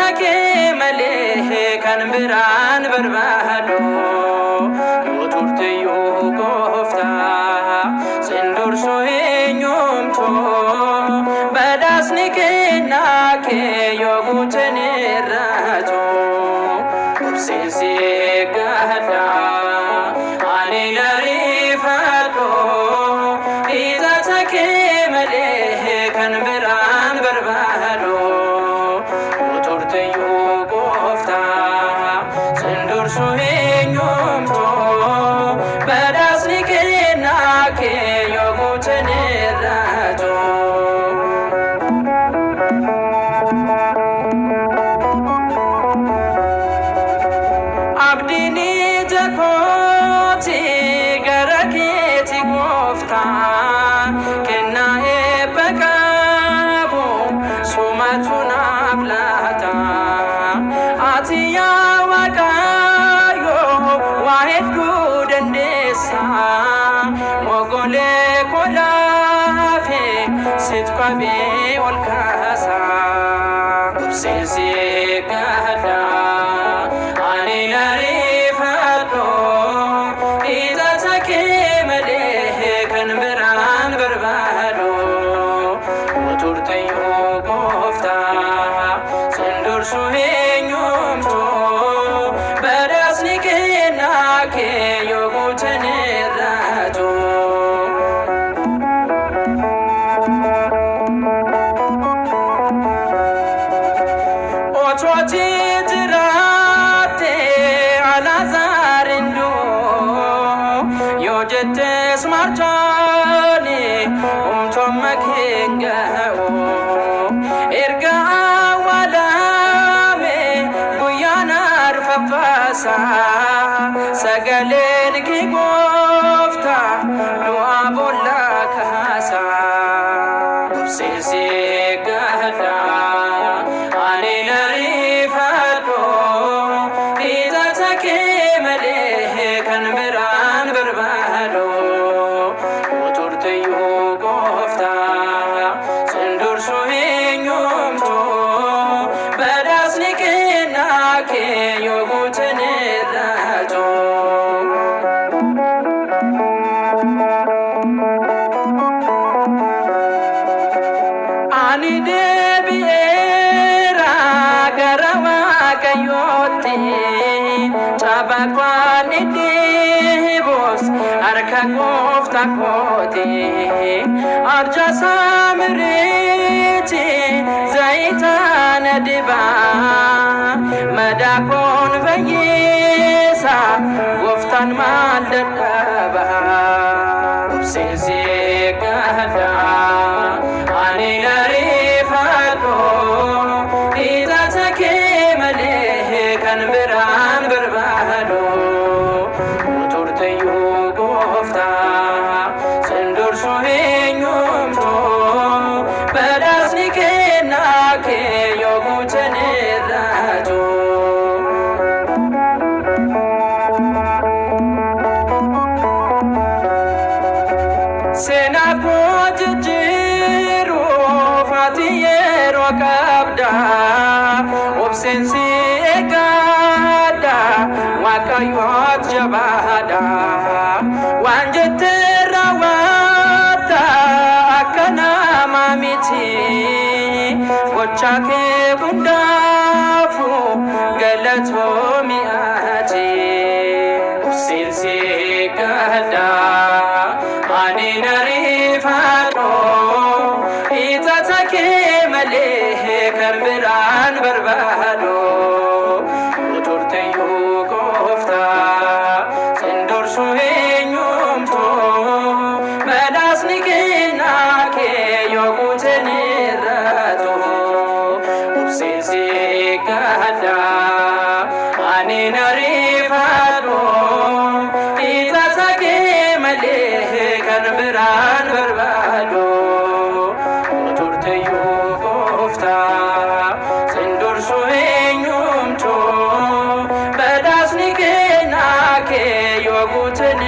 Ixaata kee malee kan biraan barbaadu, yoo turteyyuu gooftaa sin dursu eenyumtu. Badhaasni kennaa kee yoo guutan irraatu, obseen si eeggadha, ani nariifadhu. Ixaata kee malee kan biraan barbaadu, yoo turteyyuu gooftaa sin dursu eenyumtu. Badhaasni kennaa kee yoo guutan irraatu. Abdiin ija kooti gara keeti gooftaa, kennaa eebba qabu sumatu naaf laata. Ati yaa Waaqayyo waa hedduu dandeessa, mogolee koo laafe sit qabee ol kaasa. Obseen si eeggadha, ani nariifadhu. Ixaata kee malee kan biraan barbaadu, yoo turteyyuu gooftaa sin dursu eenyumtu. Badhaasni kennaa kee yoo guutan irraatu. Otoo ati jiraatte Alaazaar hin du'u, yoo jettes Maartaani umtomma kee hin ga'u. Erga awwaalame guyyaan arfaffaasa, sagaleen kee gooftaa du'a boollaa kaasa. Obseen si eeggadha, ani nariifadhu. Ixaata kee malee kan biraan barbaadu, yoo turteyyuu gooftaa sin dursu eenyumtu. Badhaasni kennaa kee yoo guutan irraatu. Ani deebi'eera gara Waaqayyootti, caba kwaan dhiibus harka gooftaa kooti. Arja saamiriiti zayitaana dibaa, madaa koon fayyisa, gooftaan maal dadhaba? Obseen si eeggadha, ani nariifadhu. Ixaata kee malee kan biraan barbaadu, yoo turteyyuu gooftaa sin dursu eenyumtu. Badhaasni kennaa kee yoo guutan irraatu. Seenaa koo jijjiiruuf ati yeroo qabda, obseen si eeggadha, Waaqayyoot jabaadha. Waan jette raawwatta, akka namaa miti. Gocha kee hundaafu galatoomi ati. Obseen si eeggadha, ani nariifadhu. Ixaata kee malee kan biraan barbaadu, yoo turteyyuu gooftaa sin dursu eenyumtu. Badhaasni kennaa kee yoo guutan irraatu. Obseen si eeggadha, ani nariifadhu. Ixaata kee malee kan biraan barbaadu, yoo turteyyuu gooftaa sin dursu eenyumtu. Badhaasni kennaa kee yoo guutan